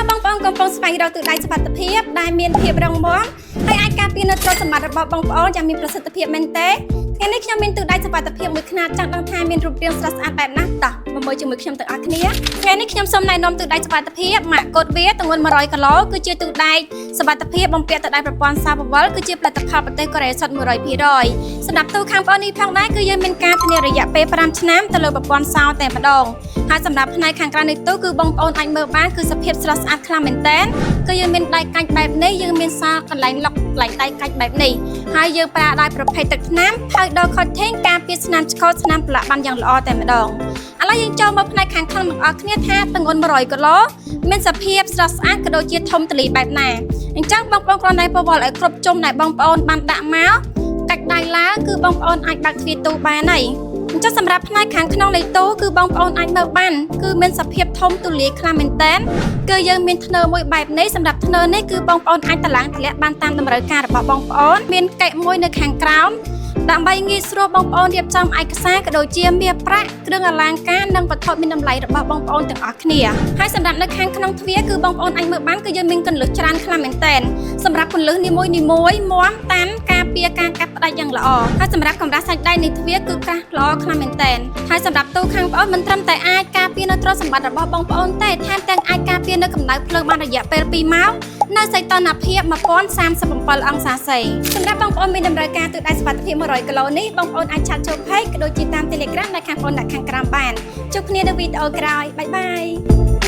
បងប្អូនកំពុងស្វែងរកទូដៃសុវត្ថិភាពដែលមានភាពរឹងមាំហើយអាចការពារនៅទ្រព្យសម្បត្តិរបស់បងប្អូនយ៉ាងមានប្រសិទ្ធភាពមែនទេថ្ងៃនេះខ្ញុំមានទូដៃសុវត្ថិភាពមួយខ្នាតចង់ដឹងថាមានរូបរាងស្រស់ស្អាតបែបណាតោះមកមើលជាមួយខ្ញុំទាំងអស់គ្នាថ្ងៃនេះខ្ញុំសូមណែនាំទូដៃសុវត្ថិភាពម៉ាកកូដវាទម្ងន់100គីឡូគឺជាទូដែកសុវត្ថិភាពបំពាក់ទៅដោយប្រព័ន្ធសាវវលគឺជាផលិតផលប្រទេសកូរ៉េសុទ្ធ100%សម្រាប់ទូខាងប្អូននេះផងដែរគឺយើងមានការធានារយៈពេល5ឆ្នាំទៅលើប្រព័ន្ធសោតែម្ដងហើយសម្រាប់ផ្នែកខាងក្រៅនៃទូគឺបងប្អូនអាចមើលបានគឺសភាពស្រស់ស្អាតខ្លាំងមែនទែនគឺយើងមានដៃកាច់បែបនេះយើងមានសាលកន្លែងលុកកន្លែងដៃកាច់បែបនេះហើយយើងប្រើដោយប្រភេទទឹកថ្នាំ powder coating ការពារស្នាមឆ្កល់ស្នាមប្រឡាក់បានយ៉ាងល្អតែម្ដងឥឡូវយើងចូលមកផ្នែកខាងក្នុងទាំងអស់គ្នាថាទម្ងន់100គីឡូមានសភាពស្រស់ស្អាតក៏ដូចជាធំទូលាយបែបណាអញ្ចឹងបងប្អូនគ្រាន់តែពវល់ឲ្យគ្រប់ជុំដែលបងប្អូនបានដាក់មកកាច់ដៃឡើងគឺបងប្អូនអាចបើកទ្វារទូបានហើយអញ្ចឹងសម្រាប់ផ្នែកខាងក្នុងនៃទូគឺបងប្អូនអាចមើលបានគឺមានសភាពធំទូលាយខ្លាំងមែនតើគឺយើងមានធ្នើមួយបែបនេះសម្រាប់ធ្នើនេះគឺបងប្អូនអាចតឡើងធ្លាក់បានតាមតម្រូវការរបស់បងប្អូនមានកែមួយនៅខាងក្រោមដើម្បីងាយស្រួលបងប្អូនរៀបចំឯកសារក៏ដូចជាមាសប្រាក់គ្រឿងអលង្ការនិងវត្ថុមានតម្លៃរបស់បងប្អូនទាំងអស់គ្នាហើយសម្រាប់នៅខាងក្នុងទ្វារគឺបងប្អូនអាចមើលបានគឺយើងមានកន្លឹះច្រើនខ្លាំងមែនទែនសម្រាប់កន្លឹះនីមួយៗមាំតាន់ការពារការកាត់ផ្ដាច់យ៉ាងល្អហើយសម្រាប់កម្រាស់សាច់ដៃនៃទ្វារគឺក្រាស់ល្អខ្លាំងមែនទែនហើយសម្រាប់ទូខាងប្អូនមិនត្រឹមតែអាចការពារនៅទ្រព្យសម្បត្តិរបស់បងប្អូនទេថែមទាំងអាចការពារនៅកម្ដៅភ្លើងបានរយៈពេល2ម៉ោងនៅសីតុណ្ហភាព1037អង្សាសេសម្រាប់បងប្អូនមានតម្រូវការទូដៃសុវត្ថិភាព100គីឡូនេះបងប្អូនអាច chat ចូល page ក៏ដូចជាតាម Telegram ដែលខាងប្អូនដាក់ខាងក្រោមបានជួបគ្នានៅវីដេអូក្រោយ bye bye.